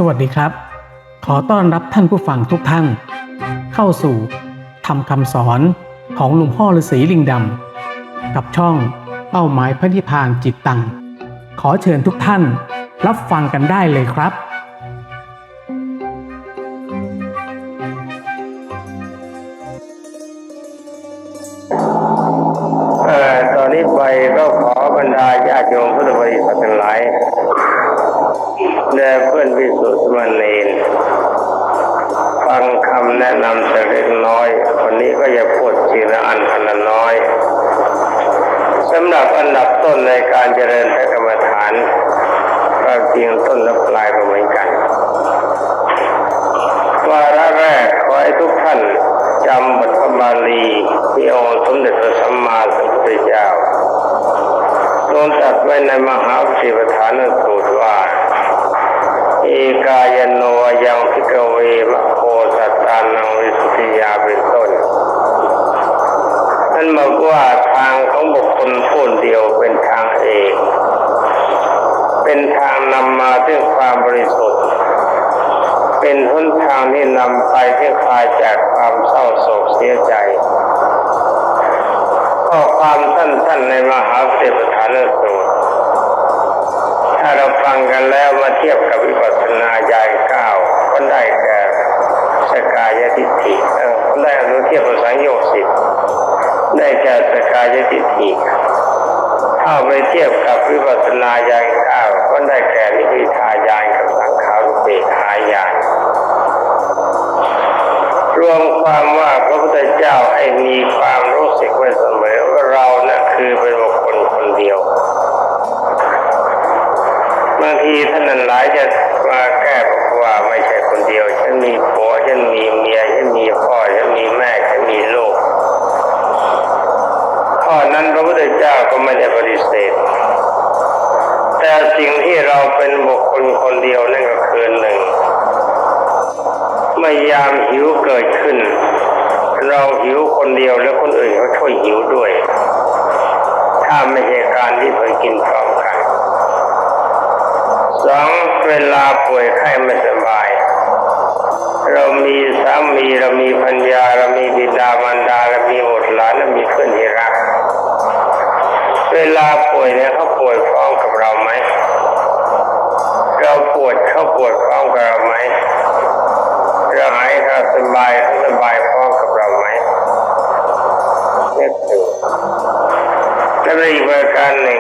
วัสดีครับ ขอต้อนรับท่านผู้ฟังทุกท่าน เข้าสู่ธรรมคำสอนของหลวงพ่อฤาษีลิงดำ กับช่องเป้าหมายพระนิพพานจิตตัง ขอเชิญทุกท่านรับฟังกันได้เลยครับ เอ่อ ตอนนี้ไปก็ขอบรรดาญาติโยมพุทธบริษัททั้งหลาย และเพื่อนภิกษุสามเณร ฟังคำแนะนำสักเล็กน้อย วันนี้ก็จะพูดทีละอัน อันละน้อย สำหรับอันดับต้นในการเจริญพระกรรมฐาน ความจริงต้นและปลายก็เหมือนกัน วาระแรกขอให้ทุกท่านจำบทพระบาลีที่องค์สมเด็จพระสัมมาสัมพุทธเจ้าทรงตรัสไว้ในมหาสติปัฏฐานสูตรว่า เอกายโน ยัง ภิกขเว มัคโค สัตตานัง วิสุทธิยา เป็นต้น ท่านบอกว่าทางของบุคคลผู้เดียวเป็นทางเอก เป็นทางนำมาซึ่งความบริสุทธิ์ เป็นหนทางที่นำไปซึ่งคลายจากความเศร้าโศกเสียใจ ข้อความสั้นๆในมหาสติปัฏฐานสูตร ถ้าเราฟังกันแล้วมาเทียบกับวิปัสสนาญาณเก้า ก็ได้แก่สักกายทิฏฐิ เอ่อ ได้ เราเทียบกับสังโยชน์สิบ ได้แก่สักกายทิฏฐิ ถ้าไปเทียบกับวิปัสสนาญาณเก้า ก็ได้แก่นิพพิทาญาณกับสังขารุปเปกขาญาณ รวมความว่าพระพุทธเจ้าให้มีความรู้สึกไว้เสมอว่าเราน่ะคือเป็นบุคคลคนเดียว บางทีท่านทั้งหลายจะมาแก้บอกว่าไม่ใช่คนเดียว ฉันมีผัว ฉันมีเมีย ฉันมีพ่อ ฉันมีแม่ ฉันมีลูก ข้อนั้นพระพุทธเจ้าก็ไม่ได้ปฏิเสธ แต่สิ่งที่เราเป็นบุคคลคนเดียวนั่นก็คือ หนึ่ง เมื่อยามหิวเกิดขึ้น เราหิวคนเดียวแล้วคนอื่นเขาช่วยหิวด้วย ถ้าไม่ใช่การที่เคยกินพร้อมกัน สอง เวลาป่วยไข้ไม่สบาย เรามีสามี เรามีภรรยา เรามีบิดามารดา เรามีบุตรหลาน เรามีเพื่อนที่รัก เวลาป่วยเนี่ยเขาป่วยพร้อมกับเราไหม เราปวดเขาปวดพร้อมกับเราไหม เราหายเขาสบายเขาสบายพร้อมกับเราไหม นึกถึง และอีกประการหนึ่ง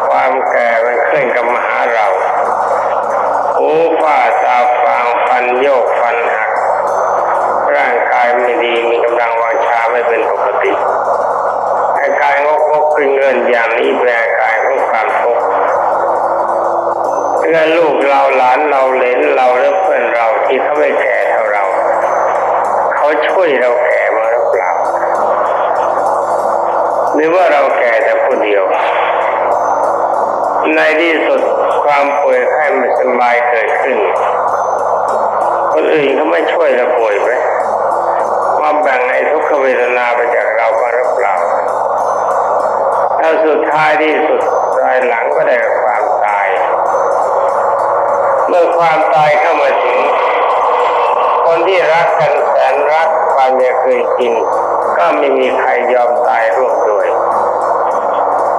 ความแก่มันเคลื่อนกลับมาหาเรา หูฝ้าตาฟาง ฟันโยกฟันหัก ร่างกายไม่ดี มีกำลังวังชาไม่เป็นปกติ อาการงกงกเงินๆอย่างนี้เป็นอาการของความทุกข์ เพื่อนลูกเรา หลานเรา เหลนเรา และเพื่อนเราที่เขาไม่แก่เท่าเรา เขาช่วยเราแก่มาหรือเปล่า หรือว่าเราแก่แต่ผู้เดียว ในที่สุดความป่วยไข้ไม่สบายเกิดขึ้น คนอื่นเขาไม่ช่วยเราป่วยไหม มาแบ่งไอ้ทุกขเวทนาไปจากเราบ้างหรือเปล่า แล้วสุดท้ายที่สุด ภายหลังก็ได้กับความตาย เมื่อความตายเข้ามาถึง คนที่รักกันแสนรัก ความอยากเคยกิน ก็ไม่มีใครยอมตายร่วมด้วย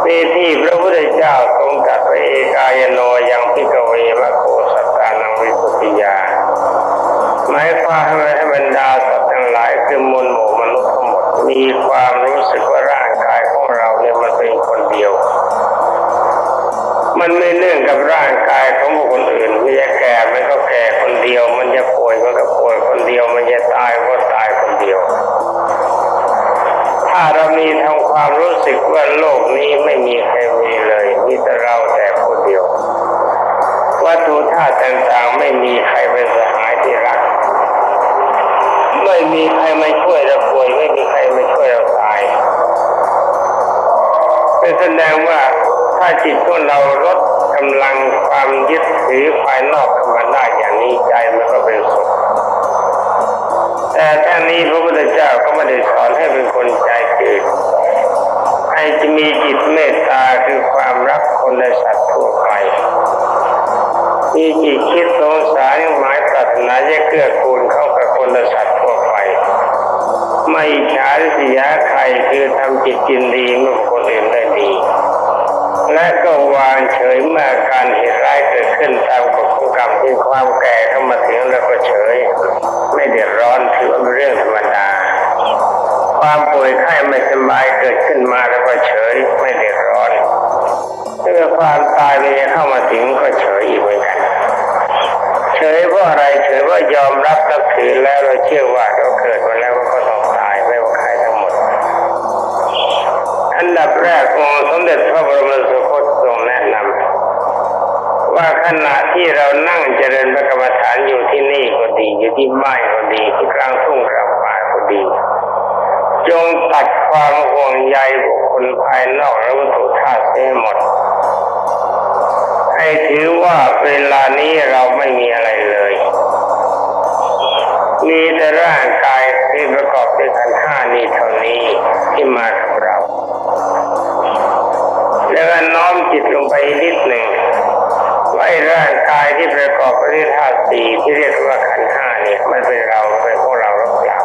มีที่พระพุทธเจ้าทรงตรัสว่า เอกายโน ยัง ภิกขเว มัคโค สัตตานัง วิสุทธิยา หมายความให้บรรดาสัตว์ทั้งหลาย คือมวลหมู่มนุษย์ทั้งหมด มีความรู้สึกว่าร่างกายของเราเนี่ยมันเป็นคนเดียว มันไม่เนื่องกับร่างกายของบุคคลอื่น มันจะแก่มันก็แก่คนเดียว มันจะป่วยมันก็ป่วยคนเดียว มันจะตายมันก็ตายคนเดียว ถ้าเรามีทำความรู้สึกว่าโลกนี้ไม่มีใครมีเลย มีแต่เราแต่ผู้เดียว วัตถุธาตุต่างๆ ไม่มีใครเป็นสหายที่รัก ไม่มีใครมาช่วยเราป่วย ไม่มีใครมาช่วยเราตาย เป็นแสดงว่าถ้าจิตของเราลดกำลังความยึดถือภายนอกเข้ามาได้อย่างนี้ ใจมันก็เป็นสุข แต่ทั้งนี้พระพุทธเจ้าก็ไม่ได้สอนให้เป็นคนใจจืด ให้จะมีจิตเมตตาคือความรักคนและสัตว์ทั่วไป ມີຈິດຄິດສົງສານ ໝາຍປາດຖະໜາຈະເກື້ອກູນເຂົາກັບຄົນ ແລະ ສັດທົ່ວໄປ, ໄມ່ອິດສາລິສຍາໃຄ່, ຄືທຳຈິດຍິນດີເມື່ອບຸກຄົນອື່ນໄດ້ດີ ແລະ ກໍວາງເສີຍເມື່ອອາການເຫດຮ້າຍເກີດຂຶ້ນຕາມກົດຂອງກຳ ເຊັ່ນຄວາມແກ່ເຂົ້າມາເຖິງແລ້ວກໍເສີຍ ໄມ່ເດືອດຮ້ອນ ຖືວ່າເປັນເລື່ອງທຳມະດາ. ຄວາມປ່ວຍໄຂ້ໄມ່ສະບາຍເກີດຂຶ້ນມາແລ້ວກໍເສີຍ ໄມ່ເດືອດຮ້ອນ ແລະ ຄວາມຕາຍມັນຈະເຂົ້າມາເຖິງກໍເສີຍອີກເໝືອນກັນ. ເສີຍເພາະອະໄລ? ເສີຍເພາະຍອມຮັບນັບຖືແລ້ວ ແລະ ເຊື່ອວ່າເຮົາເກີດມາແລ້ວກໍຕ້ອງຕາຍ ແມ່ນວ່າໃຄ່ທັງໝົດ. ອັນດັບແລກ ອົງສົມເດັດພະບໍລົມສາກົດຊົງແນະນຳວ່າ ຂະນະທີ່ເຮົານັ່ງຈະເລີນພະກຳມະຖານຢູ່ທີ່ນີ້ກໍດີ ຢູ່ທີ່ບ້ານກໍດີ ທີ່ກາງທົ່ງກາງປ່າກໍດີ ຈົ່ງຕັດຄວາມຫ່ວງໃຍບຸກຄົນພາຍນອກ ແລະ ວັດຖຸທາດເສຍໃຫ້ໝົດ. ໃຫ້ຖືວ່າເວລານີ້ເຮົາໄມ່ມີອະໄລເລີຍ ມີແຕ່ຮ່າງກາຍທີ່ປະກອບດ້ວຍຂັນຫ້ານີ້ເທົ່ານີ້ທີ່ມາກັບເຮົາ. ແລ້ວກໍນ້ອມຈິດລົງໄປອີກນິດໜຶ່ງ ວ່າໄອ້ຮ່າງກາຍທີ່ປະກອບດ້ວຍທາດສີ່ ທີ່ຮຽກວ່າຂັນຫ້ານີ້ ມັນເປັນເຮົາ ເປັນຂອງເຮົາຫຼືເປົ່າ?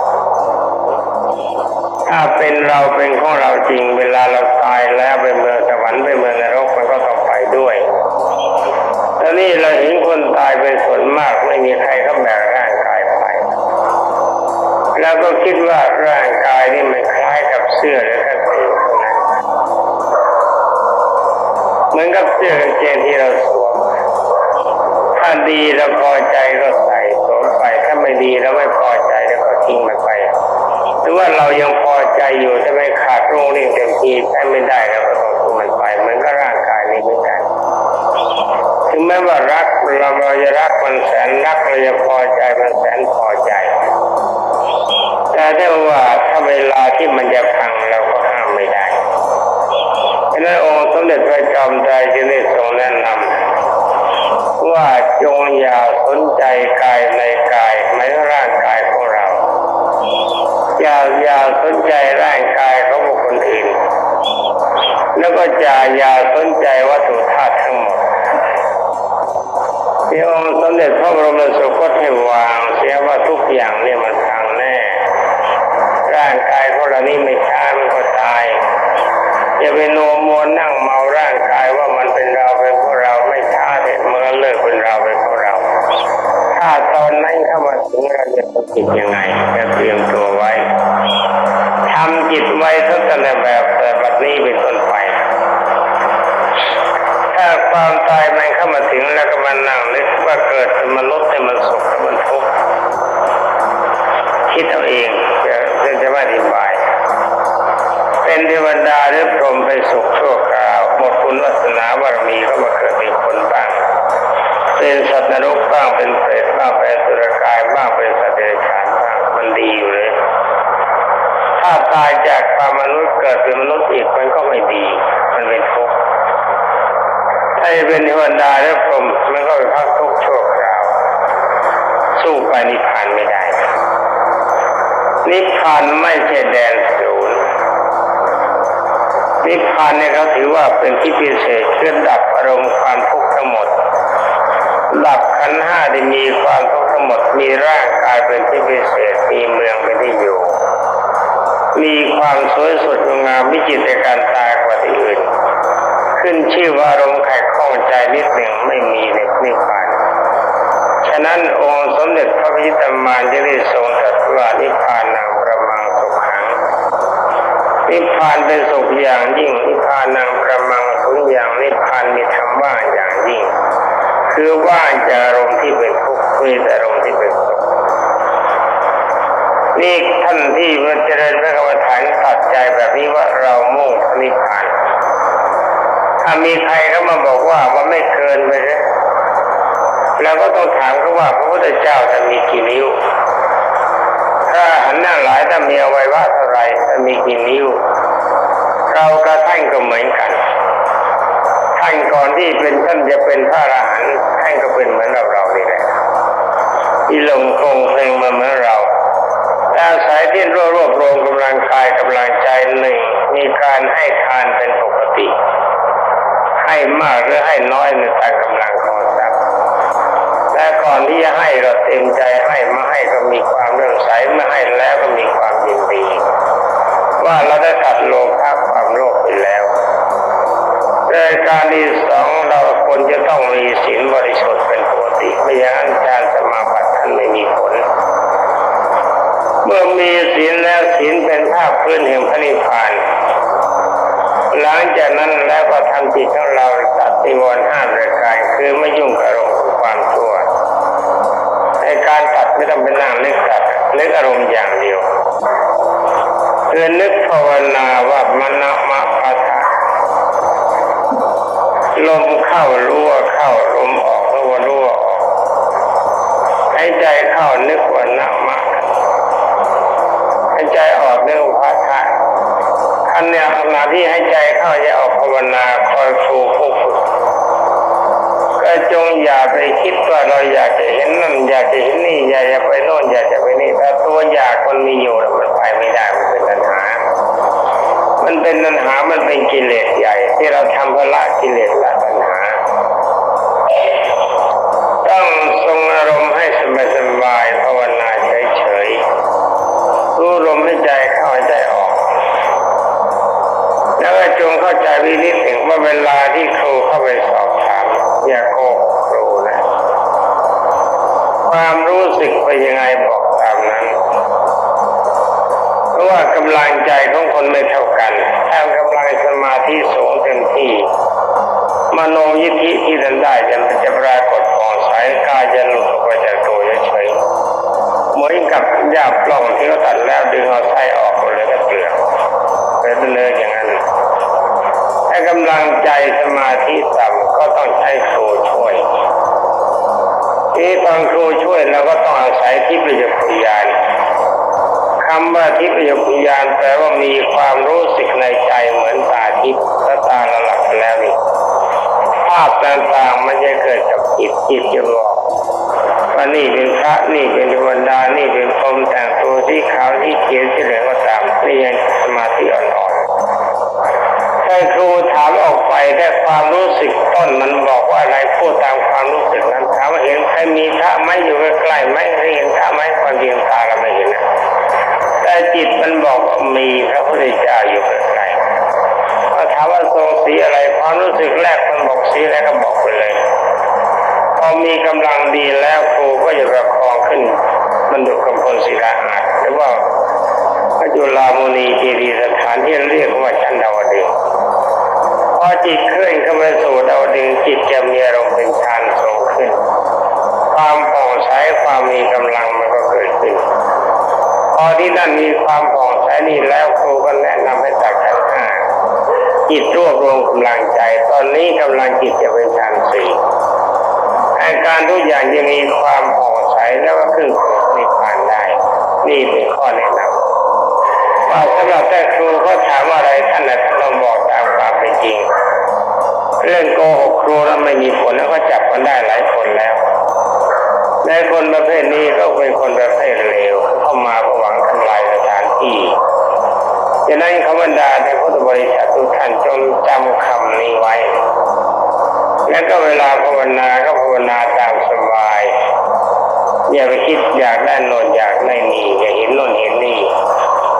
ຖ້າເປັນເຮົາ ເປັນຂອງເຮົາຈິງ ເວລາເຮົາຕາຍແລ້ວ ໄປເມືອງສະຫວັນ ໄປເມືອງນະລົກ ມັນກໍຕ້ອງໄປດ້ວຍ. ຕອນນີ້ເຮົາເຫັນຄົນຕາຍເປັນສ່ວນມາກ ໄມ່ມີໃຜເຂົາແບກຮ່າງກາຍໄປ ແລ້ວກໍຄິດວ່າຮ່າງກາຍນີ້ມັນຄ້າຍກັບເສື້ອ ຫຼື ກາງເກງເທົ່ານັ້ນ ເໝືອນກັບເສື້ອກາງເກງທີ່ເຮົາສວມ. ຖ້າດີເຮົາພໍໃຈກໍໃສ່ສວມໄປ, ຖ້າໄມ່ດີເຮົາໄມ່ພໍໃຈ ແລ້ວກໍຖິ້ມມັນໄປ. ຫຼືວ່າເຮົາຍັງພໍໃຈຢູ່ ແຕ່ມັນຂາດໂຮງເຮງເຕັມທີ່ ໃຊ້ໄມ່ໄດ້ ເຮົາກໍຕ້ອງຖິ້ມມັນໄປ ເໝືອນກັບຮ່າງກາຍນີ້ເໝືອນກັນ. ເຖິງແມ່ນວ່າຮັກ ເຮົາຈະຮັກມັນແສນຮັກ ເຮົາຈະພໍໃຈມັນແສນພໍໃຈ ແຕ່ຖ້າວ່າ ຖ້າເວລາທີ່ມັນຈະພັງ ເຮົາກໍຫ້າມໄມ່ໄດ້. ສະນັ້ນ ອົງສົມເດັດພະຈອມໄຕຈຶ່ງໄດ້ຊົງແນະນຳວ່າ ຈົ່ງຢ່າສົນໃຈກາຍໃນກາຍ ໝາຍເຖິງຮ່າງກາຍຂອງເຮົາ, ຢ່າ ຢ່າສົນໃຈຮ່າງກາຍຂອງບຸກຄົນອື່ນ ແລ້ວກໍຢ່າ ຢ່າສົນໃຈວັດຖຸທາດທັງໝົດ. ທີ່ອົງສົມເດັດພະບໍລົມສາກົດໃຫ້ວາງເສຍວ່າ ທຸກຢ່າງນີ້ມັນພັງແນ່, ຮ່າງກາຍຂອງເຮົານີ້ໄມ່ຊ້າມັນກໍຕາຍ. ຢ່າໄປນົວມມົວນັ່ງເມົາຮ່າງກາຍວ່າມັນເປັນເຮົາເປັນຂອງເຮົາ, ໄມ່ຊ້າເດ ມັນກໍເລີກເປັນເຮົາເປັນຂອງເຮົາ. ຖ້າຕອນນັ້ນເຂົ້າມາເຖິງແລ້ວ ຈະຄິດຍັງໄງ? ຈະຕຽມຕົວໄວ້, ທຳຈິດໄວ້ຕັ້ງແຕ່ແບບ ແຕ່ບັດນີ້ເປັນຕົ້ນໄປ. ຖ້າຄວາມຕາຍມັນເຂົ້າມາເຖິງແລ້ວ ກໍມານັ່ງນຶກວ່າເກີດເປັນມະນຸດໃຫ້ມັນສຸກ ໃຫ້ມັນທຸກ, ຄິດເອົາເອງ ເຊິ່ງຈະມາອະທິບາຍ. ເປັນເທວະດາຫຼືພົມໄປສຸກຊົ່ວຄາວ, ໝົດບຸນວາສະໜາບາລະມີ ກໍມາເກີດເປັນຄົນບ້າງ, ເປັນສັດນະລົກບ້າງ, ເປັນເປດບ້າງ, ເປັນອະສຸລະກາຍບ້າງ, ເປັນສັດເດຍລະສານບ້າງ, ມັນດີຢູ່ເລີຍ. ຖ້າຕາຍຈາກຄວາມມະນຸດເກີດເປັນມະນຸດອີກ ມັນກໍໄມ່ດີ, ມັນເປັນທຸກ. ຖ້າຈະເປັນເທວະດາຫຼືພົມ ມັນກໍເປັນພັກທຸກຊົ່ວຄາວ, ສູ້ໄປນິບພານໄມ່ໄດ້. ນິບພານໄມ່ໃຊ່ແດນສູນ. ນິບພານນີ້ເຂົາຖືວ່າເປັນທິດພິເສດ, ຄືດັບອາລົມຄວາມທຸກທັງໝົດ, ດັບຂັນຫ້າທີ່ມີຄວາມທຸກທັງໝົດ, ມີຮ່າງກາຍເປັນທິດພິເສດ, ມີເມືອງເປັນທີ່ຢູ່, ມີຄວາມສວຍສົດງົດງາມ ວິຈິດໃນການຕາຍກວ່າທີ່ອື່ນ, ຂຶ້ນຊື່ວ່າອາລົມຂັດຂ້ອງໃຈນິດໜຶ່ງໄມ່ມີໃນນິບພານ. ສະນັ້ນ ອົງສົມເດັດພະວິຊິດຕະມານຈຶ່ງໄດ້ຊົງຕັດວ່າ ນິບພານັງປະມັງສຸຂັງ, ນິບພານເປັນສຸກຢ່າງຍິ່ງ, ນິບພານັງປະມັງສຸນຍັງ, ນິບພານມີທຳວ່າງຢ່າງຍິ່ງ, ຄືວ່າງຈາກອາລົມທີ່ເປັນທຸກ, ມີແຕ່ອາລົມທີ່ເປັນສຸກ. ນີ້ທ່ານທີ່ມາຈະເລີນພະກຳມະຖານ ຕັດໃຈແບບນີ້ວ່າ ເຮົາມຸ່ງພະນິບພານ. ຖ້າມີໃຄເຂົ້າມາບອກວ່າ ມັນໄມ່ເກີນໄປເລີຍ, ເຮົາກໍຕ້ອງຖາມເຂົາວ່າ ພະພຸດທະເຈົ້າທ່ານມີກີ່ນິ້ວ? ພະອະລະຫັນທັງຫຼາຍ ທ່ານມີອະໄວຍະວະເທົ່າໃດ? ທ່ານມີກີ່ນິ້ວ? ເຮົາກັບທ່ານກໍເໝືອນກັນ. ທ່ານກ່ອນທີ່ເປັນ ທ່ານຈະເປັນພະອະລະຫັນ, ທ່ານກໍເປັນເໝືອນກັບເຮົານີ້ແຫຼະ, ທີ່ຫຼົງຄົງເພງມາເໝືອນເຮົາ. ແຕ່ອາໄສທີ່ລວບ ລວບລວມກຳລັງກາຍກຳລັງໃຈ, ໜຶ່ງ ມີການໃຫ້ທານເປັນປົກກະຕິ, ໃຫ້ມາກຫຼືໃຫ້ນ້ອຍໃນຕາມກຳລັງຂອງຊັບ. ທີ່ຈະໃຫ້ກໍເຕັມໃຈໃຫ້ ມາໃຫ້ກໍມີຄວາມເລື່ອມໃສ ມາໃຫ້ແລ້ວກໍມີຄວາມຍິນດີ ວ່າເຮົາໄດ້ຕັດໂລພະ ຄວາມໂລບໄປແລ້ວ. ແລະ ການທີສອງ ເຮົາຄວນຈະຕ້ອງມີສິນບໍລິສຸດເປັນປົກກະຕິ ບໍ່ຢ່າງນັ້ນ ຈານສະມາບັດນັ້ນໄມ່ມີຜົນ. ເມື່ອມີສິນແລ້ວ ສິນເປັນພາກພື້ນແຫ່ງພະນິບພານ. ຫຼັງຈາກນັ້ນແລ້ວກໍທຳຈິດຂອງເຮົາຕັດນິວອນຫ້າປະການ ຄືໄມ່ຫຍຸ້ງກັບອາລົມຂອງຄວາມຊົ່ວ. ໃນການຕັດໄມ່ຕ້ອງໄປນັ່ງນຶກຕັດ ນຶກອາລົມຢ່າງດຽວ ຄືນຶກພາວະນາວ່າ ມະນະມະພະທະ ລົມເຂົ້າຮູ້ວ່າເຂົ້າ ລົມອອກຮູ້ວ່າອອກ. ຫາຍໃຈເຂົ້ານຶກວ່ານະມະ ຫາຍໃຈອອກນຶກວ່າພະທະ. ອັນເນີ້ຍ ຂະນະທີ່ຫາຍໃຈເຂົ້າຫາຍໃຈອອກພາວະນາ ຄອຍຄູຜູ້ຝຶກ ກໍຈົ່ງຢ່າໄປຄິດວ່າເຮົາຢາກຈະເຫັນນັ້ນ ຢາກຈະເຫັນນີ້ ຢາກຈະໄປໂນ່ນ ຢາກຈະໄປນີ້ ແຕ່ຕົວຢາກມັນມີຢູ່ ແລ້ວມັນໄປໄມ່ໄດ້ ມັນເປັນຕັນຫາ ມັນເປັນຕັນຫາ ມັນເປັນກິເລດໃຫຍ່ ທີ່ເຮົາທຳເພື່ອລະກິເລດ ລະຕັນຫາ. ຕ້ອງຊົງອາລົມໃຫ້ສະບາຍໆ ພາວະນາເສີຍໆ ຮູ້ລົມຫາຍໃຈເຂົ້າຫາຍໃຈອອກ. ແລ້ວກໍຈົ່ງເຂົ້າໃຈອີກນິດໜຶ່ງວ່າ ເວລາທີ່ຄູເຂົ້າໄປສອບຖາມ ຢ່າໂກຫກຄູນະ. ຄວາມຮູ້ສຶກເປັນຍັງໄງບອກຕາມນັ້ນ ເພາະວ່າກຳລັງໃຈຂອງຄົນໄມ່ເທົ່າກັນ. ຖ້າກຳລັງສະມາທິສູງເຕັມທີ່ ມະໂນຍິດທິທີ່ທ່ານໄດ້ຈະ ຈະປາກົດຜ່ອງໃສ ກາຍຈະຫຼຸດອອກໄປຈາກຕົວເສຍເສີຍ ເໝືອນກັບຢາບປລ້ອງທີ່ເຂົາຕັດແລ້ວດຶງເອົາໄສ້ອອກ ເຫຼືອແຕ່ເປືອກ ເປັນເນື້ອຢ່າງນັ້ນ. ໃຫ້ກຳລັງໃຈສະມາທິຕ່ຳ ກໍຕ້ອງໃຊ້ຄູຊ່ວຍ. ທີ່ຟັງຄູຊ່ວຍ ເຮົາກໍຕ້ອງອາໄສທິບພະຈັກຂຸຍານ. ຄຳວ່າທິບພະຈັກຂຸຍານ ແປວ່າມີຄວາມຮູ້ສຶກໃນໃຈເໝືອນຕາທິບ ແລະ ຕາລະຫຼັບໄປແລ້ວນີ້ ພາບຕ່າງໆມັນຈະເກີດກັບຈິດ, ຈິດຈະບອກວ່ານີ້ເປັນພະ, ນີ້ເປັນເທວະດາ, ນີ້ເປັນພົມ, ແຕ່ງຕົວສີຂາວ, ສີຂຽວ, ສີເຫຼືອງກໍຕາມ, ນີ້ຍັງສະມາທິອ່ອນໆ. ໃຫ້ຄູຖາມອອກໄປ ແຕ່ຄວາມຮູ້ສຶກຕົ້ນມັນບອກວ່າອະໄລ, ພູດຕາມຄວາມຮູ້ສຶກນັ້ນ. ຖາມວ່າເຫັນໃຜມີພະໄໝ ຢູ່ໃກ້ໆໄໝ, ໄດ້ເຫັນພະໄໝ? ຄວາມຈິງຕາເຮົາໄມ່ເຫັນນະ, ແຕ່ຈິດມັນບອກວ່າມີພະພຸດທະເຈົ້າຢູ່ໃກ້ໆ. ເຮົາຖາມວ່າຊົງສີອະໄລ? ຄວາມຮູ້ສຶກແລກມັນບອກສີອະໄລກໍບອກໄປເລີຍ. ພໍມີກຳລັງດີແລ້ວ ຄູກໍຈະປະຄອງຂຶ້ນບັນລຸກຳພົນສີລະອາດ ຫຼືວ່າພະຈຸລາມຸນີເຈດີສະຖານ ທີ່ລຽກວ່າຊັ້ນດາວະດຶງ. ພໍຈິດເຄື່ອນເຂົ້າໄປສູ່ດາວະດຶງ ຈິດຈະມີອາລົມເປັນฌານສູງຂຶ້ນ. ຄວາມຜ່ອງໃສ, ຄວາມມີກຳລັງມັນກໍເກີດຂຶ້ນ. ພໍທີ່ນັ້ນມີຄວາມຜ່ອງໃສນີ້ແລ້ວ ຄູກໍແນະນຳໃຫ້ຕັກຂັນຫ້າ, ຈິດລວບລວມກຳລັງໃຈ. ຕອນນີ້ກຳລັງຈິດຈະເປັນฌານສີ່. ອາການທຸກຢ່າງຈະມີຄວາມຜ່ອງໃສ ແລ້ວກໍຂຶ້ນສູ່ພະນິບພານໄດ້. ນີ້ເປັນຂໍ້ແນະນຳ. ວ່າສຳລັບແຕ່ຄູເຂົາຖາມວ່າອະໄລ ທ່ານລອງບອກຕາມຄວາມເປັນຈິງ. ເລື່ອງໂກຫກຄູນັ້ນໄມ່ມີຜົນ ແລ້ວກໍຈັບກັນໄດ້ຫຼາຍຄົນແລ້ວ. ແລະ ຄົນປະເພດນີ້ກໍເປັນຄົນປະເພດເລວ ເຂົ້າມາເພື່ອຫວັງທຳລາຍສະຖານທີ່. ສະນັ້ນ ຂໍບັນດາທ່ານພຸດທະບໍລິສັດທຸກທ່ານ ຈົ່ງຈຳຄຳນີ້ໄວ້ ແລະ ກໍເວລາພາວະນາ ກໍພາວະນາຕາມສະບາຍ. ຢ່າໄປຄິດຢາກໄດ້ໂນ່ນຢາກໄດ້ນີ້, ຢາກເຫັນໂນ່ນເຫັນນີ້.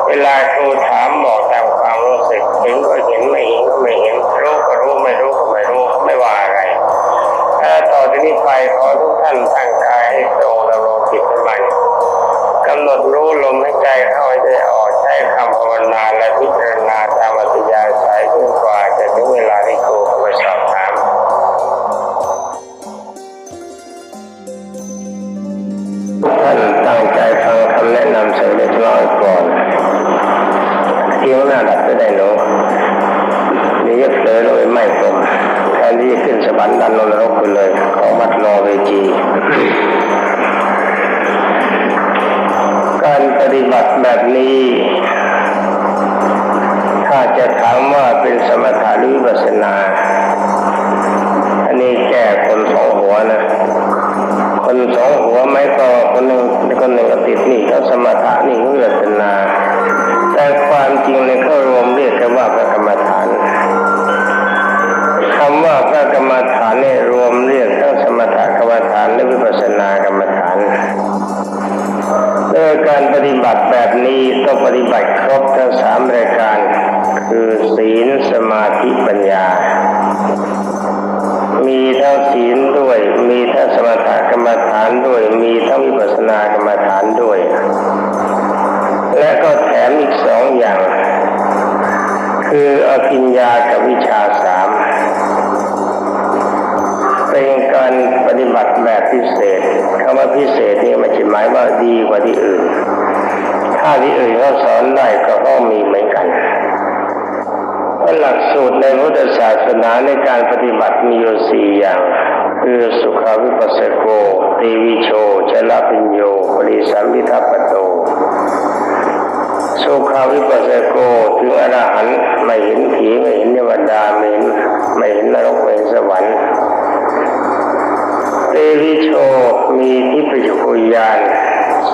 ເວລາຄູຖາມ ບອກຕາມຄວາມຮູ້ສຶກ, ເຫັນກໍເຫັນ, ໄມ່ເຫັນກໍໄມ່ເຫັນ, ຮູ້ກໍຮູ້, ໄມ່ຮູ້ກໍໄມ່ຮູ້, ເຂົາໄມ່ວ່າອະໄລ. ແຕ່ຕໍ່ຈາກນີ້ໄປ ຂໍທຸກທ່ານຕັ້ງກາຍໃຫ້ຕົງ, ດຳລົງຈິດໃຫ້ໝັ້ນ, ກຳນົດຮູ້ລົມຫາຍໃຈເຂົ້າ, ຫາຍໃຈອອກ, ໃຊ້ຄຳພາວະນາ ແລະ ພິຈາລະນາຕາມອັດທະຍາໄສ ຈົນກວ່າຈະເຖິງເວລາທີ່ຄູເຂົ້າໄປສອບຖາມ. ທ່ານຕັ້ງໃຈຟັງຄຳແນະນຳສັກເລັກນ້ອຍກ່ອນ. ເອີຍ ໜ້າດັບໄປໄດ້ໜູ, ຢ່າເຜີລົງໄປໄໝ້ຜົມ. ແທນທີ່ຈະຂຶ້ນສະຫວັນ ດັນລົງນະລົກໄປເລີຍ. ຂໍມັດລໍເວຈີ. ການປະຕິບັດແບບນີ້ ศีล สมาธิ ปัญญา มีทั้งศีลด้วย มีทั้งสมถกรรมฐานด้วย มีทั้งวิปัสสนากรรมฐานด้วย และก็แถมอีกสองอย่าง คืออภิญญากับวิชชาสาม เป็นการปฏิบัติแบบพิเศษ คำว่าพิเศษนี่ไม่ใช่หมายว่าดีกว่าที่อื่น ถ้าที่อื่นเขาสอนได้ก็ต้องมีเหมือนกัน เพราะหลักสูตรในพุทธศาสนาในการปฏิบัติมีอยู่สี่อย่าง คือสุขาวิปัสสโก ติวิโช ชลพิญโญ ปริสัมพิทัปปโต สุขาวิปัสสโก ถึงอรหันต์ ไม่เห็นผี ไม่เห็นเทวดา ไม่เห็น ไม่เห็นนรก ไม่เห็นสวรรค์ ติวิโช มีทิพยจักขุญาณ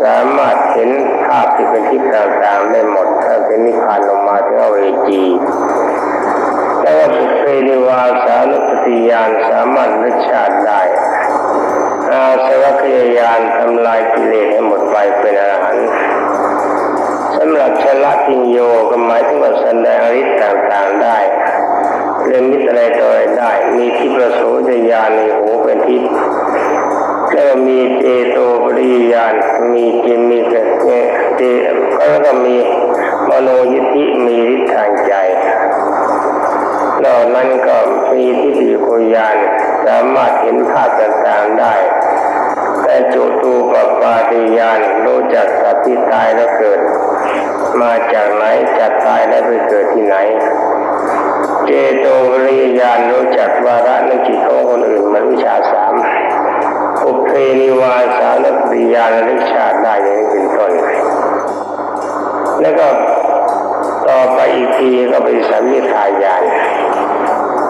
สามารถเห็นภาพที่เป็นทิพย์ต่างๆได้หมด ตั้งแต่นิพพานลงมาถึงอเวจี แล้วก็ปุพเพนิวาสานุสติญาณ สามารถระลึกชาติได้ อาสวัคคยญาณ ทำลายกิเลสให้หมดไปเป็นอรหันต์ สำหรับชลพิญโญ ก็หมายถึงว่าแสดงฤทธิ์ต่างๆได้ เล่นมิตรอะไรต่ออะไรได้ มีทิพยโสตญาณ มีหูเป็นทิพย์ แล้วก็มีเจโตปริยญาณ มีเจ มีเจ แล้วก็มีมโนยิทธิ มีฤทธิ์ทางใจ นอกนั้นก็มีทิพยจักขุญาณ สามารถเห็นภาพต่างๆได้ แต่จตุปปาทญาณ รู้จักสัตว์ที่ตายแล้วเกิด มาจากไหน จะตายแล้วไปเกิดที่ไหน เจโตปริยญาณ รู้จักวาระในจิตของคนอื่น มันวิชชาสาม ปุพเพนิวาสานุสติญาณ ระลึกชาติได้ อย่างนี้เป็นต้น แล้วก็ต่อไปอีกทีก็เป็นสัมมิทาญาณ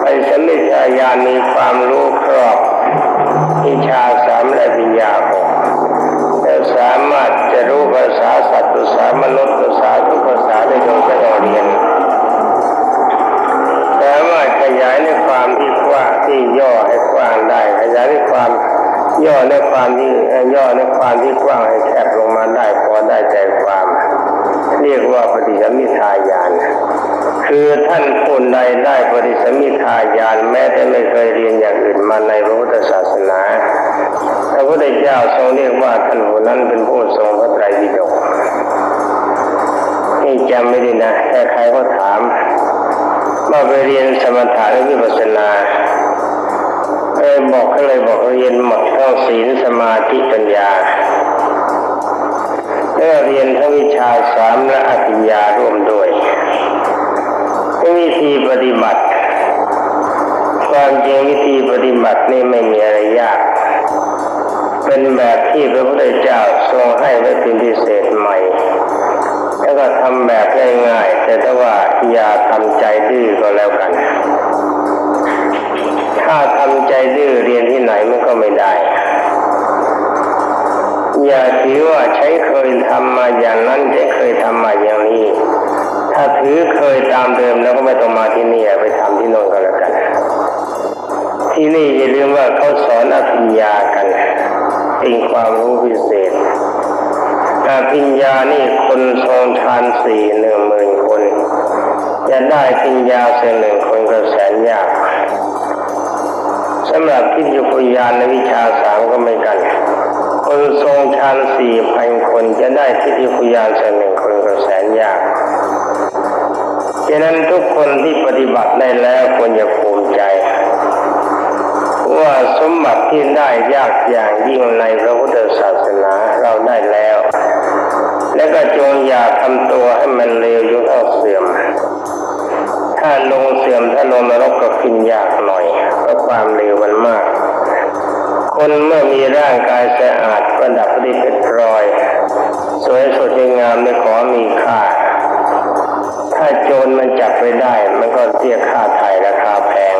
ไปสัมมิทาญาณมีความรู้ครอบวิชชาสามและปัญญาหก และสามารถจะรู้ภาษาสัตว์ ภาษามนุษย์ ภาษาทุกภาษาในดวงใจของเรียน สามารถขยายในความที่กว้าง ที่ย่อให้กว้างได้ ขยายในความย่อในความที่ เอ่อ ย่อในความที่กว้างให้แคบลงมาได้ พอได้ใจความ เรียกว่าปฏิสัมมิทาญาณ คือท่านผู้ใดได้ปฏิสัมมิทาญาณ แม้แต่ไม่เคยเรียนอย่างอื่นมาในพระพุทธศาสนา พระพุทธเจ้าทรงเรียกว่าท่านผู้นั้นเป็นผู้ทรงพระไตรปิฎก นี่จำไว้ดีนะ ใครๆก็ถามว่าไปเรียนสมถะหรือวิปัสสนา เออ บอกเขาเลย บอกเรียนหมดทั้งศีล สมาธิ ปัญญา แล้วเรียนทั้งวิชชาสามและอภิญญาร่วมด้วย วิธีปฏิบัติ ความจริงวิธีปฏิบัตินี่ไม่มีอะไรยาก เป็นแบบที่พระพุทธเจ้าทรงให้ไว้เป็นพิเศษใหม่ แล้วก็ทำแบบง่ายๆ แต่ถ้าว่าอย่าทำใจดื้อก็แล้วกัน ถ้าทำใจดื้อเรียนที่ไหนมันก็ไม่ได้ อย่าถือว่าฉันเคยทำมาอย่างนั้น ฉันเคยทำมาอย่างนี้ ถ้าถือเคยตามเดิมแล้วก็ไม่ต้องมาที่นี่ ไปทำที่โน่นก็แล้วกัน ที่นี่อย่าลืมว่าเขาสอนอภิญญากัน เป็นความรู้พิเศษ อภิญญานี่คนทรงฌานสี่หนึ่งหมื่นคน จะได้อภิญญาสักหนึ่งคนก็แสนยาก สำหรับทิพยจักขุญาณในวิชชาสามก็เหมือนกัน คนทรงฌานสี่พันคน จะได้ทิพยจักขุญาณสักหนึ่งคนก็แสนยาก ฉะนั้นทุกคนที่ปฏิบัติได้แล้วควรจะภูมิใจ ว่าสมบัติที่ได้ยากอย่างยิ่งในพระพุทธศาสนาเราได้แล้ว และก็จงอย่าทำตัวให้มันเลวจนกระทั่งเสื่อม ถ้าลงเสื่อม ถ้าลงนรกก็ขึ้นยากหน่อย เพราะความเลวมันมาก คนเมื่อมีร่างกายสะอาด ประดับประดิษฐ์เพชรพลอย สวยสดงดงามในของมีค่า ถ้าโจรมันจับไปได้ มันก็เรียกค่าไถ่ราคาแพง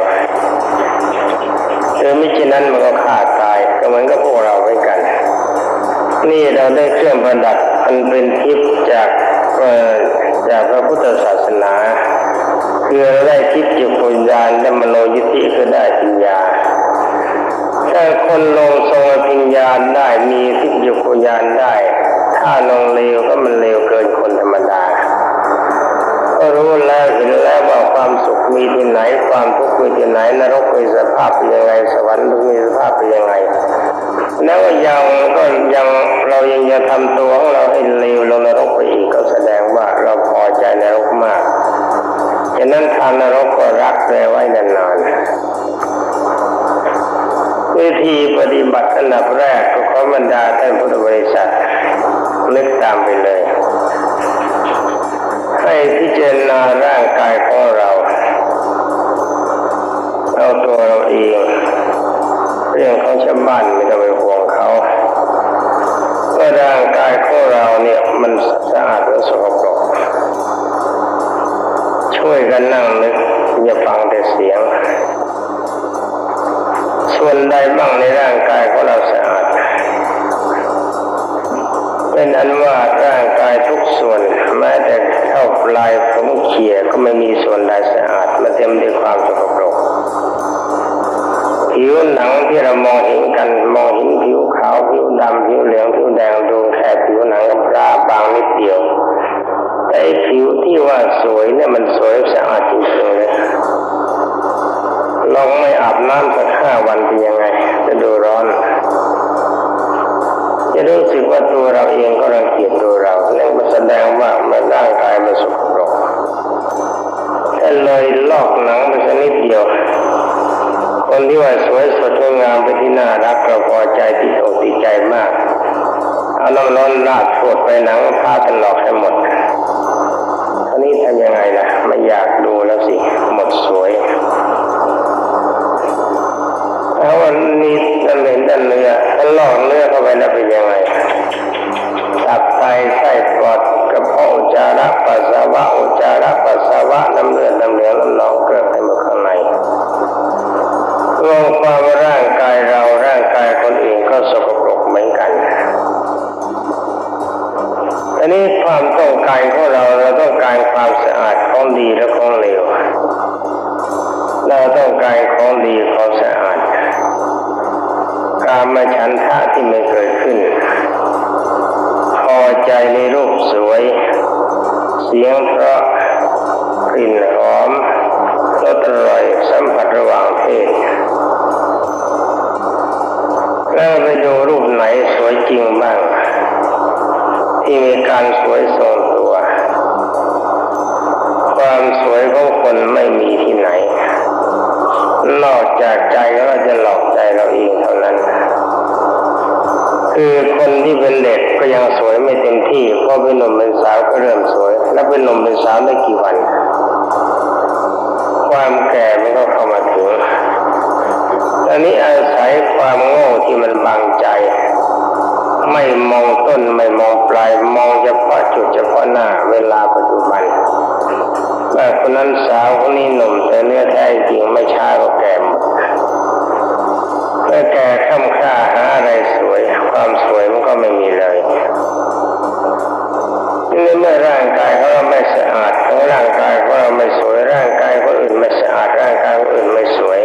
หรือมิฉะนั้นมันก็ฆ่าตาย ก็เหมือนกับพวกเราเหมือนกัน นี่เราได้เครื่องประดับอันเป็นทิพย์จาก เอ่อ จากพระพุทธศาสนา คือเราได้ทิพยจักขุญาณ และมโนยิทธิ คือได้ปัญญา ถ้าคนลงทรงอภิญญาได้ มีทิพยจักขุญาณได้ ถ้าลงเลวก็มันเลวเกินคนธรรมดา เพ ກໍຮູ້ແລ້ວເຫັນແລ້ວວ່າຄວາມສຸກມີທີ່ໄຫນ, ຄວາມທຸກມີທີ່ໄຫນ, ນະລົກມີສະພາບເປັນຢ່າງໃດ, ສະຫວັນມີສະພາບເປັນຢ່າງໃດ. ແລ້ວຍັງ ກໍຍັງ ເຮົາຍັງຈະທຳຕົວຂອງເຮົາໃຫ້ເລວລົງນະລົກໄປອີກ, ກໍສະແດງວ່າເຮົາພໍໃຈນະລົກມາກ. ສະນັ້ນທາງນະລົກກໍລັກແລໄວ້ນານໆ. ວິທີປະຕິບັດອັນດັບແລກ ກໍຂໍບັນດາທ່ານພຸດທະບໍລິສັດນຶກຕາມໄປເລີຍ, ໃຫ້ພິຈາລະນາຮ່າງກາຍຂອງເຮົາ, ເອົາຕົວເຮົາເອງ, ເລື່ອງຂອງຊາວບ້ານບໍ່ຕ້ອງໄປຫ່ວງເຂົາ, ວ່າຮ່າງກາຍຂອງເຮົານີ້ມັນສະອາດ ຫຼື ສະກະປົກ. ຊ່ວຍກັນນັ່ງນຶກ, ຢ່າຟັງແຕ່ສຽງ. ສ່ວນໃດບ້າງໃນຮ່າງກາຍຂອງເຮົາສະອາດ? ເປັນອັນວ່າຮ່າງກາຍທຸກສ່ວນ, ແມ້ແຕ່ເທົ່າປາຍຂອງເຂ້ຍ ກໍໄມ່ມີສ່ວນໃດສະອາດ, ມັນເຕັມດ້ວຍຄວາມສະກະປົກ. ຜິວໜັງທີ່ເຮົາມອງເຫັນກັນ, ມອງເຫັນຜິວຂາວ, ຜິວດຳ, ຜິວເຫຼືອງ, ຜິວແດງ, ດູແຄ່ຜິວໜັງກໍບາງນິດດຽວ. ແຕ່ຜິວທີ່ວ່າສວຍເນຍ ມັນສວຍສະອາດຈິງໆເລີຍ. ລອງໄມ່ອາບນ້ຳສັກຫ້າວັນເປັນຍັງໄງ? ລະດູຮ້ອນ ຈະຮູ້ສຶກວ່າຕົວເຮົາເອງກໍລັງກຽດຕົວເຮົາ, ນັ້ນກໍສະແດງວ່າມັນ ຮ່າງກາຍມັນສະກະປົກ. ກໍເລີຍລອກໜັງໄປຊະນິດດຽວ. ຄົນທີ່ວ່າສວຍສົດງົດງາມເປັນທີ່ໜ້າຮັກ, ເຮົາພໍໃຈ ຕິດອົກຕິດໃຈມາກ, ເອົານ້ຳຮ້ອນລາດພວດໄປໜັງ ທາຖະຫຼອກໃຫ້ໝົດ. ຄາວນີ້ທຳຍັງໄງລະ? ໄມ່ຢາກດູແລ້ວຊິ, ໝົດສວຍ. ເອົາອັນນີ້ ອັນເຫຼັນອັນເນື້ອ, ຖ້າລອກເນື້ອເຂົ້າໄປແລ້ວເປັນຍັງໄງ? ຕັບ ໄຕ ໄສ້ ປອດ ກະເພາະ ອຸດຈາລະ ປັດສະວະ ອຸດຈາລະ ປັດສະວະ ນ້ຳເລືອດ ນ້ຳເຫຼືອງ ນ້ຳໜອງ ເກີດຂຶ້ນມາຂ້າງໃນ. ລວມຄວາມວ່າຮ່າງກາຍເຮົາ, ຮ່າງກາຍຄົນອື່ນກໍສະກະປົກເໝືອນກັນ. ອັນນີ້ຄວາມຕ້ອງການຂອງເຮົາ, ເຮົາຕ້ອງການຄວາມສະອາດ, ຂອງດີ ແລະ ຂອງເລວ. ເຮົາຕ້ອງການຂອງດີ, ຂອງສະອາດ. ກາມະສັນທະທີ່ມັນເກີດຂຶ້ນ, ພໍໃຈໃນຮູບສວຍ, ສຽງເພາະ, ກິ່ນຫອມ, ລົດອະຮ່ອຍ, ສຳຜັດລະຫວ່າງເພດ. ແລ້ວໄປດູຮູບໄຫນສວຍຈິງບ້າງ ທີ່ມີການສວຍຊົງຕົວ. ຄວາມສວຍຂອງຄົນໄມ່ມີທີ່ໄຫນ ນອກຈາກໃຈຂອງເຮົາຈະຫຼອກໃຈເຮົາເອງເທົ່ານັ້ນ. ຄືຄົນທີ່ເປັນເດັກກໍຍັງສວຍໄມ່ເຕັມທີ່, ພໍເປັນໜຸ່ມເປັນສາວກໍເລີ່ມສວຍ. ແລ້ວເປັນໜຸ່ມເປັນສາວໄດ້ກີ່ວັນ? ຄວາມແກ່ມັນກໍເຂົ້າມາເຖິງ. ອັນນີ້ອາໄສຄວາມໂງ່ທີ່ມັນບັງໃຈ, ໄມ່ມອງຕົ້ນ ໄມ່ມອງປາຍ, ມອງສະເພາະຈຸດສະເພາະໜ້າ ເວລາປັດຈຸບັນ. ແຕ່ຄົນນັ້ນສາວ, ຄົນນີ້ໜຸ່ມ, ແຕ່ເນື້ອແທ້ຈິງໄມ່ຊ້າກໍແກ່ໝົດ. ແລະ ແກ່ຄ່ຳຄ່າຫາອະໄລສວຍ, ຄວາມສວຍມັນກໍໄມ່ມີເລີຍ. ໃນເມື່ອຮ່າງກາຍຂອງເຮົາໄມ່ສະອາດ, ແລະ ຮ່າງກາຍຂອງເຮົາໄມ່ສວຍ, ຮ່າງກາຍຄົນອື່ນໄມ່ສະອາດ, ຮ່າງກາຍຄົນອື່ນໄມ່ສວຍ,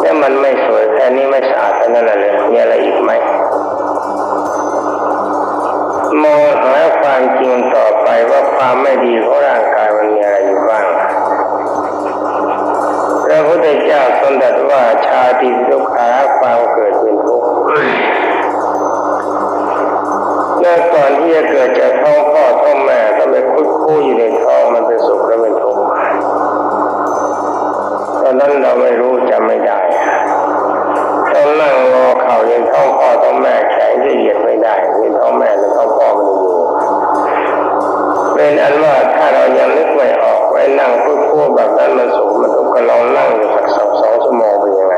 ແລະ ມັນໄມ່ສວຍແຄ່ນີ້, ໄມ່ສະອາດເທົ່ານັ້ນລະເຫຼືອ, ມີອະໄລອີກໄໝ? ມອງຫາຄວາມຈິງຕໍ່ໄປວ່າຄວາມໄມ່ດີຂອງຮ່າງກາຍມັນມີອະໄລຢູ່ບ້າງ. ພະພຸດທະເຈົ້າຊົງຕັດວ່າ ຊາຕິປິທຸກຂາ, ຄວາມເກີດເປັນທຸກ. ແລະ ກ່ອນທີ່ຈະເກີດຈາກທ້ອງພໍ່ທ້ອງແມ່, ຕ້ອງໄປຄຸດຄູຢູ່ໃນທ້ອງ, ມັນເປັນສຸກ ແລະ ເປັນທຸກ. ຕອນນັ້ນເຮົາໄມ່ຮູ້, ຈຳໄມ່ໄດ້. ຕ້ອງນັ່ງງໍເຂົ່າຢູ່ໃນທ້ອງພໍ່ທ້ອງແມ່, ແຂນຈະຢຽບໄມ່ໄດ້, ຢູ່ໃນທ້ອງແມ່ ແລະ ທ້ອງພໍ່ມັນຢູ່. ເປັນອັນວ່າ ຖ້າເຮົາຍັງນຶກໄມ່ອອກ, ໄວ້ນັ່ງຄຸດຄູແບບນັ້ນ ມັນສຸກ ມັນທຸກ, ກໍລອງນັ່ງຢູ່ສັກສອງ ສອງຊົ່ວໂມງ ເປັນຍັງໄງ?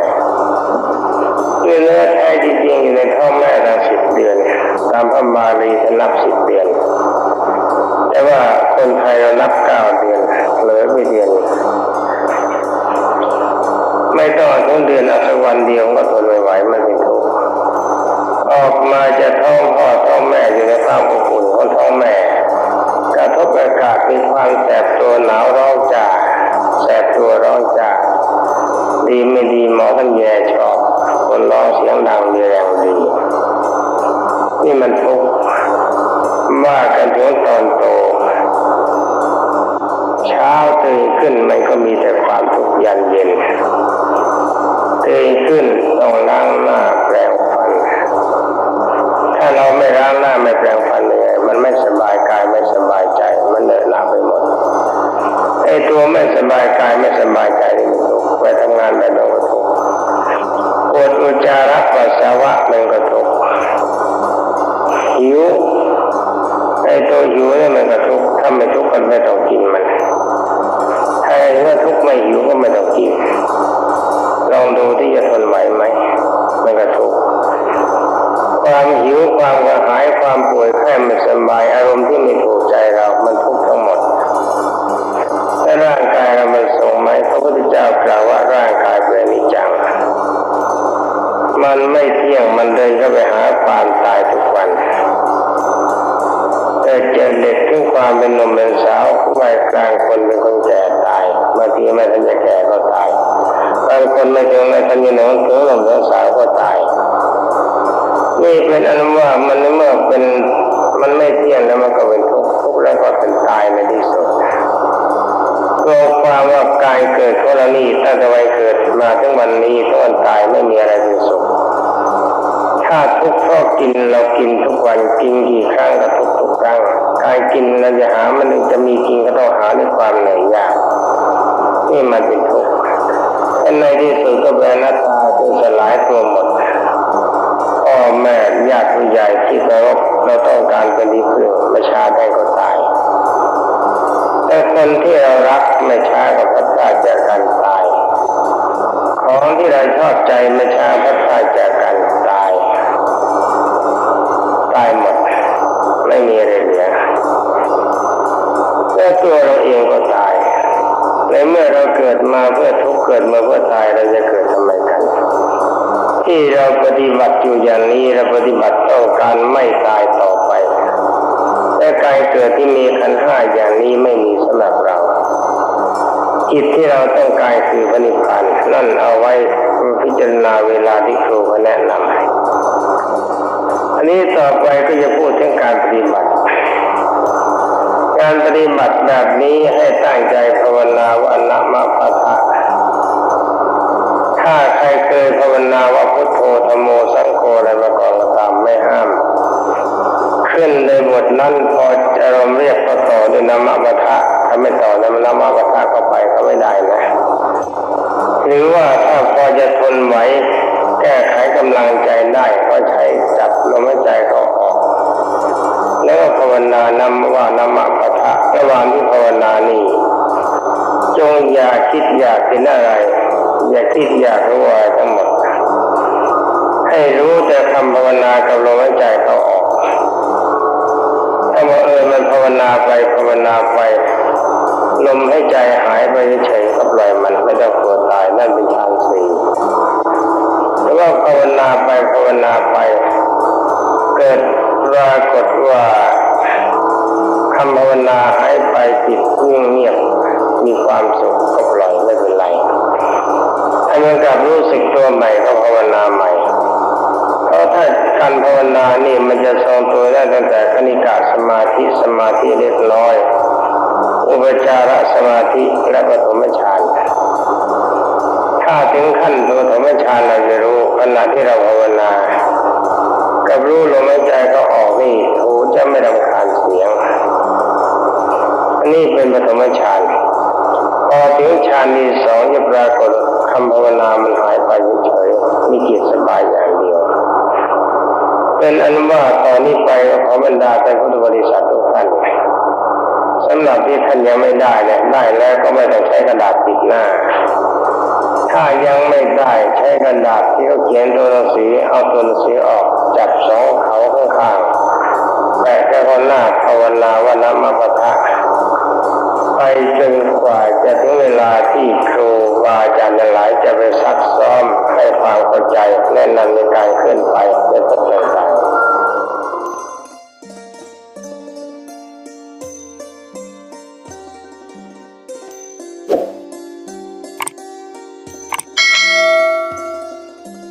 ຄືເນື້ອແທ້ທີ່ຈິງຢູ່ໃນທ້ອງແມ່ຕັ້ງສິບເດືອນ, ຕາມພະບາລີທ່ານນັບສິບເດືອນ, ແຕ່ວ່າຄົນໄທເຮົານັບເກົ້າເດືອນ, ເຜີເປັນເດືອນ. ໄມ່ຕ້ອງເຖິງເດືອນ, ເອົາສັກວັນດຽວກໍທົນໄມ່ໄຫວ, ມັນເປັນທຸກ. ອອກມາຈາກທ້ອງພໍ່ທ້ອງແມ່, ຢູ່ໃນຄວາມອົບອຸ່ນຂອງທ້ອງແມ່, ກະທົບອາກາດ ມີຄວາມແສບຕົວ, ໜາວຮ້ອງຈ້າ, ແສບຕົວ, ຮ້ອງຈ້າ, ດີໄມ່ດີ, ໝໍທ່ານແຍ່ຊອກ, ຄົນຮ້ອງສຽງດັງ, ມີແຮງດີ. ນີ້ມັນທຸກ. ວ່າກັນເຖິງຕອນໂຕ, เช้าตื่นขึ้นมันก็มีแต่ความทุกข์ยันเย็น ตื่นขึ้นต้องล้างหน้าแปรงฟัน ถ้าเราไม่ล้างหน้าไม่แปรงฟันยังไง มันไม่สบายกายไม่สบายใจ มันเหนอะหนะไปหมด ไอ้ตัวไม่สบายกายไม่สบายใจนี่มันทุกข์ ไปทำงานไปมันก็ทุกข์ ปวดอุจจาระปัสสาวะมันก็ทุกข์ หิว ไอ้ตัวหิวนี่มันก็ทุกข์ ถ้าไม่ทุกข์ก็ไม่ต้องกินมัน ถ้าเห็นว่าทุกข์ไม่หิวก็ไม่ต้องกิน ลองดูที่จะทนไหวไหม มันก็ทุกข์ ความหิว ความกระหาย ความป่วยไข้ไม่สบาย อารมณ์ที่ไม่ถูกใจเรา มันทุกข์ทั้งหมด และร่างกายเรามันทรงไหม พระพุทธเจ้ากล่าวว่าร่างกายเป็นอนิจจัง มันไม่เที่ยง มันเดินเข้าไปหาความตายทุกวัน แต่จะเด็กถึงความเป็นหนุ่มเป็นสาว วัยกลางคนเป็นคนแก่ตาย บางทีไม่ทันจะแก่ก็ตาย บางคนไม่ถึงไม่ทันจะหนุ่มถึงหนุ่มถึงสาวก็ตาย นี่เป็นอันว่ามันเมื่อเป็น มันไม่เที่ยงแล้วมันก็เป็นทุกข์ ทุกข์แล้วก็เป็นตายในที่สุด รวมความว่าการเกิดของเรานี่ตั้งแต่วัยเกิดมาถึงวันนี้ถึงวันตายไม่มีอะไรเป็นสุข ถ้าทุกข์เพราะกิน เรากินทุกวัน กินกี่ครั้งก็ทุกข์ทุกครั้ง การกินเราจะหามันจะมีกินก็ต้องหาด้วยความเหนื่อยยาก นี่มันเป็นทุกข์ และในที่สุดก็เป็นอนัตตา จนสลายตัวหมด พ่อแม่ญาติผู้ใหญ่ที่เคารพ เราต้องการเป็นที่พึ่ง ไม่ช้าได้ก็ตาย แต่คนที่เรารักไม่ช้าก็พลัดพรากจากกันตาย ของที่เราชอบใจไม่ช้าพลัดพรากจากกันตาย ตายหมด ไม่มีอะไรเหลือ และตัวเราเองก็ตาย ในเมื่อเราเกิดมาเพื่อทุกข์ เกิดมาเพื่อตาย เราจะเกิดทำไมกัน ที่เราปฏิบัติอยู่อย่างนี้ เราปฏิบัติต้องการไม่ตายต่อไป และการเกิดที่มีขันธ์ห้าอย่างนี้ไม่มีสำหรับเรา กิจที่เราต้องการคือพระนิพพาน นั่นเอาไว้พิจารณาเวลาที่ครูเขาแนะนำ อันนี้ต่อไปก็จะพูดถึงการปฏิบัติ การปฏิบัติแบบนี้ให้ตั้งใจภาวนาว่านะมะปะทะ ถ้าใครเคยภาวนาว่าพุทโธ ธัมโม สังโฆ อะไรมาก่อนก็ตาม ไม่ห้าม ขึ้นในบทนั้น พออารมณ์เรียกก็ต่อด้วยนะมะปะทะ ถ้าไม่ต่อนะมะปะทะเข้าไปก็ไม่ได้นะ หรือว่าถ้าพอจะทนไหว แก้ไขกำลังใจได้ ก็ใช้จับลมหายใจเข้าออก แล้วก็ภาวนานะว่านะมะปะทะ ระหว่างที่ภาวนานี่ จงอย่าคิดอยากเป็นอะไร อย่าคิดอยากรู้อะไรทั้งหมด ให้รู้แต่คำภาวนากับลมหายใจเข้าออก ถ้าบังเอิญมันภาวนาไปภาวนาไป ลมหายใจหายไปเฉยๆ ก็ปล่อยมัน ไม่ต้องกลัวตาย นั่นเป็นฌานสี่ แต่ว่าภาวนาไปภาวนาไป เกิดปรากฏว่าคำภาวนาหายไป จิตนิ่งเงียบ มีความสุข ก็ปล่อย ไม่เป็นไร ให้มันกลับรู้สึกตัวใหม่ ก็ภาวนาใหม่ เพราะถ้าการภาวนานี่มันจะทรงตัวได้ตั้งแต่คณิกะสมาธิ สมาธิเล็กน้อย อุปจารสมาธิ และปฐมฌาน ถ้าถึงขั้นปฐมฌาน เราจะรู้ ขณะที่เราภาวนา กับรู้ลมหายใจเข้าออกนี่ หูจะไม่รำคาญเสียง อันนี้เป็นปฐมฌาน พอถึงฌานที่สองจะปรากฏคำภาวนามันหายไปเฉยๆ มีจิตสบายอย่างเดียว เป็นอันว่าตอนนี้ไปขอบรรดาท่านพุทธบริษัททุกท่าน สำหรับที่ท่านยังไม่ได้เนี่ย ได้แล้วก็ไม่ต้องใช้กระดาษปิดหน้า ถ้ายังไม่ได้ใช้กระดาษที่เขาเขียนตัวหนังสือ เอาตัวหนังสือออก จับสองเขาข้างๆ แปะไว้ข้างหน้า ภาวนาว่านะมะปะทะ ไปจนกว่าจะถึงเวลาที่